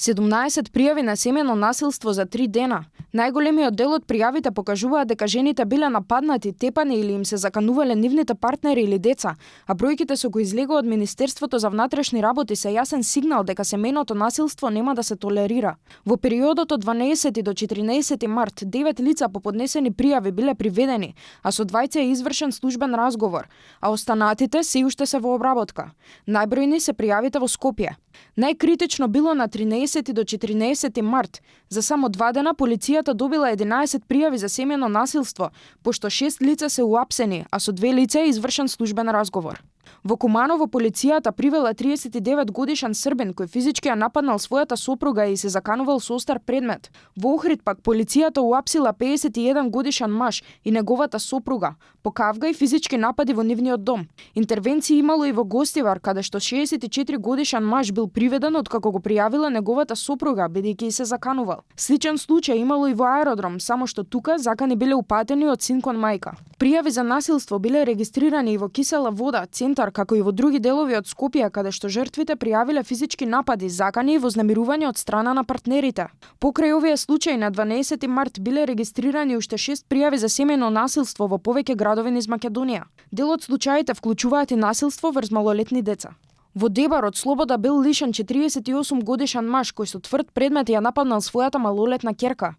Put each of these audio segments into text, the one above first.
17 пријави на семејно насилство за 3 дена. Најголемиот дел од пријавите покажуваат дека жените биле нападнати, тепани или им се заканувале нивните партнери или деца, а бројките со кои излегува од Министерството за внатрешни работи се јасен сигнал дека семејното насилство нема да се толерира. Во периодот од 12 до 14 март 9 лица по поднесени пријави биле приведени, а со двајца е извршен службен разговор, а останатите се уште се во обработка. Најбројни се пријавите во Скопје. Најкритично било на 13 до 14 март. За само 2 дена полицијата добила 11 пријави за семејно насилство, пошто 6 лица се уапсени, а со 2 лица е извршен службен разговор. Во Куманово полицијата привела 39 годишен србин кој физички ја нападнал својата сопруга и се заканувал со остар предмет. Во Охрид пак полицијата уапсила 51 годишен маж и неговата сопруга, покавга и физички напади во нивниот дом. Интервенции имало и во Гостивар, каде што 64 годишен маж бил приведен откако го пријавила неговата сопруга бидејќи се заканувал. Сличен случај имало и во аеродром, само што тука закани биле упатени од син кон мајка. Пријави за насилство биле регистрирани и во Кисела Вода, центар, како и во други делови од Скопје, каде што жртвите пријавиле физички напади, закани и вознемирување од страна на партнерите. Покрај овие случаи на 12 март биле регистрирани уште 6 пријави за семејно насилство во повеќе градови низ Македонија. Дел од случаите вклучуваат и насилство врз малолетни деца. Во Дебар од слобода бил лишен 48 годишен маж кој со тврд предмет ја нападнал својата малолетна ќерка.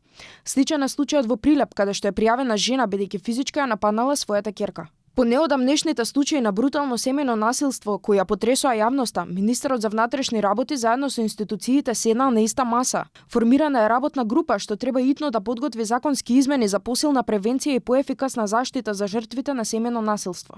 Сличен е случајот во Прилеп, каде што е пријавена жена бидејќи физички ја нападнала својата ќерка. По неодамнешните случаи на брутално семејно насилство кои ја потресоа јавноста, министерот за внатрешни работи заедно со институциите седнал на иста маса. Формирана е работна група што треба итно да подготви законски измени за посилна превенција и поефикасна заштита за жртвите на семејно насилство.